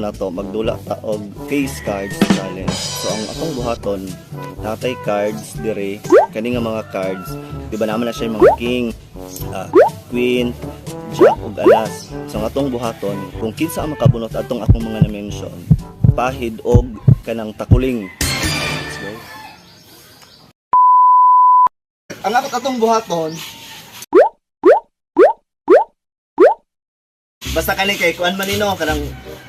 nato, magdula ta og face cards challenge. So ang atong buhaton, natay cards dire, kani nga mga cards, di ba naman na siya yung mga king, queen, jack ug alas. So ang atong buhaton, kung kinsa ang makabunot atong akong mga na-mention, pahid og kanang takuling. Let's go. Ang akot atong buhaton, basta kani kay kuan man nino kanang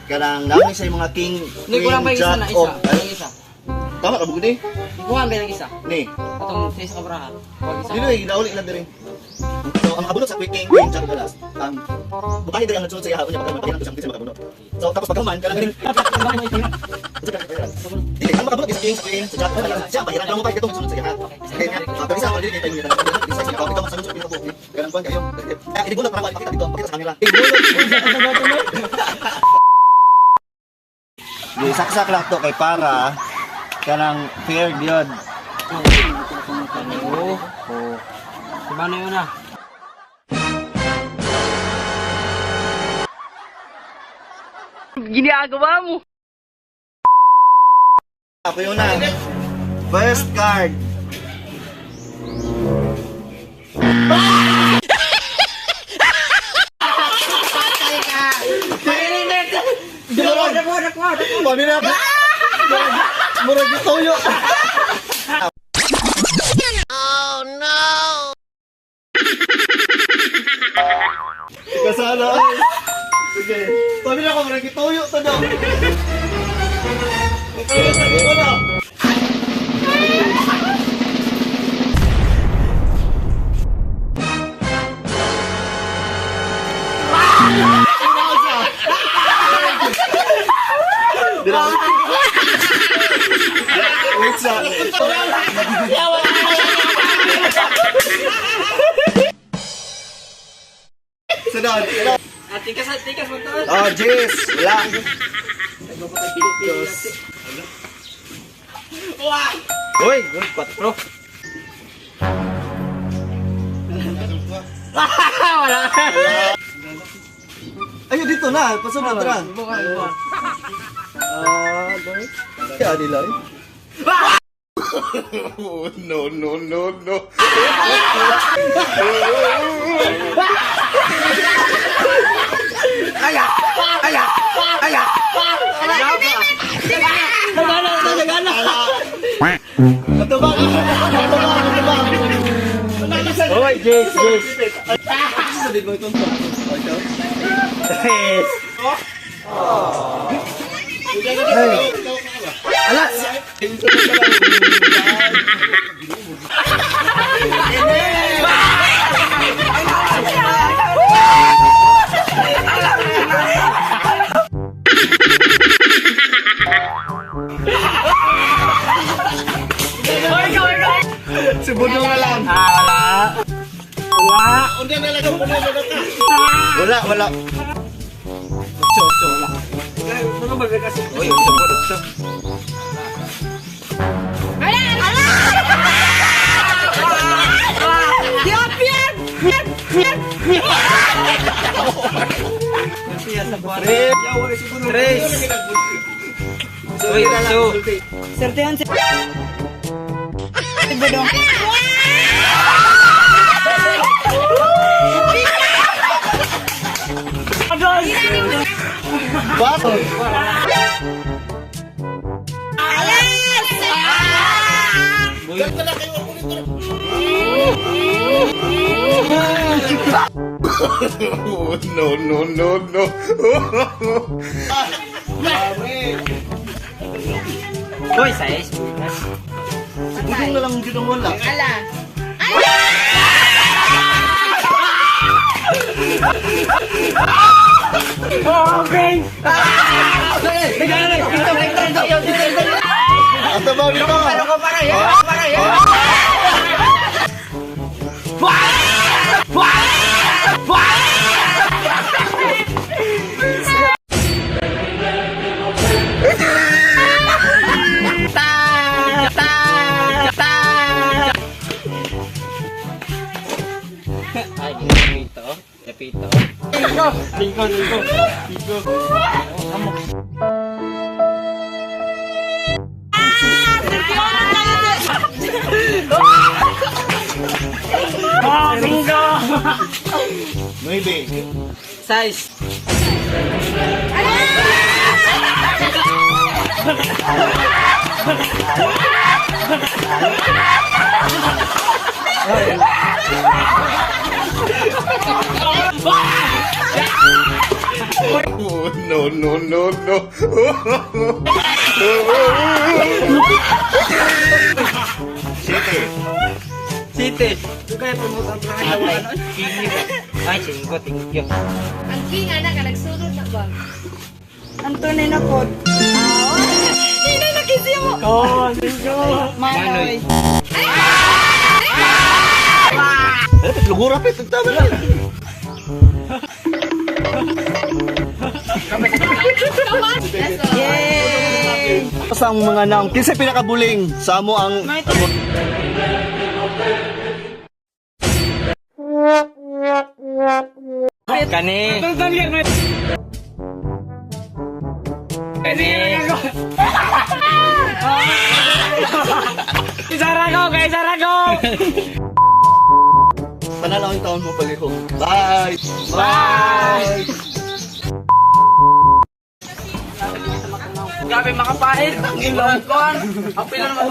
kanang nami sa mga king, Hindi ko lang ba queen, isa jack na isa? og Ang isa. Tama ka bugod eh. Kuha ba ng isa? Ni. Atong sa isa ka braha. Huwag isa. Dili ginauli na diri. So ang makabunot sa quick king, queen, jack ug alas. Butahin diri ang nagsulod sa iya unya pagka man sa kinsa makabunot. So tapos pagkahuman kanang ganing. Dili ang makabunot sa king, sa queen, sa jack, ug alas. Siya pahiran mo pa katong sulod sa iya. Kaya nga, pero isa dili kay tayo niya. Isa sa ikaw ikaw sa sulod sa kanang kuan kayo. Eh inibunot para ipakita dito, pakita sa camera. Di saksak lang to kay para kanang fair gyud. Oo. Si Mano yun na. Ginagawa mo. Ako yun na. First card. Murag murag gituyo. Oh no. Kasala ay. Sige. Sabi na ko murag gituyo to daw. Gituyo sa wala. Wait sa. Sunod. Ah, tikas, tikas, magtaas. Oh, jeez. Wala. Uy, patro. Wala. Ayun, dito na. Pasunod ra. Buka, buka. Ah, dami. Kaya nila eh. No, no, no, no. Matubang! Matubang! Matubang! Uy, Jace, Jace. Sa dito itong top. Jace. Alas! Si Budong na lang. Ah, wala. Wala. Wala, wala. Ocho, ocho, wala. Ano ba kasi? Uy, ocho, ocho. Tres. Tres. Uy, ocho. Sertihan si Budong. Bato. No, no, no, no. Uy, sais. Si Budong na lang yun ang wala. Ala. Ato ba dito? Ay, dito. Lapito. Cinco! Cinco, cinco. Cinco. Ah, cinco! Nueve. Size. Oh, no, no, no, no. Siete. City. Kaya promote ang mga Ay, cinco, thank you. Ang king anak ka nagsunod na ba? Antonio na po. Hindi na kisi mo. Oh, cinco. Manoy. Ay, lugura pit, tama na. Yay! Sa ang mga nang kinsa pinakabuling sa amo ang Kani. Kani. Isara ko, kay isara ko. Tanan ang taon mo palihog. Bye. Bye. Grabe makapahit. Ang ilong ko. Ang pila naman.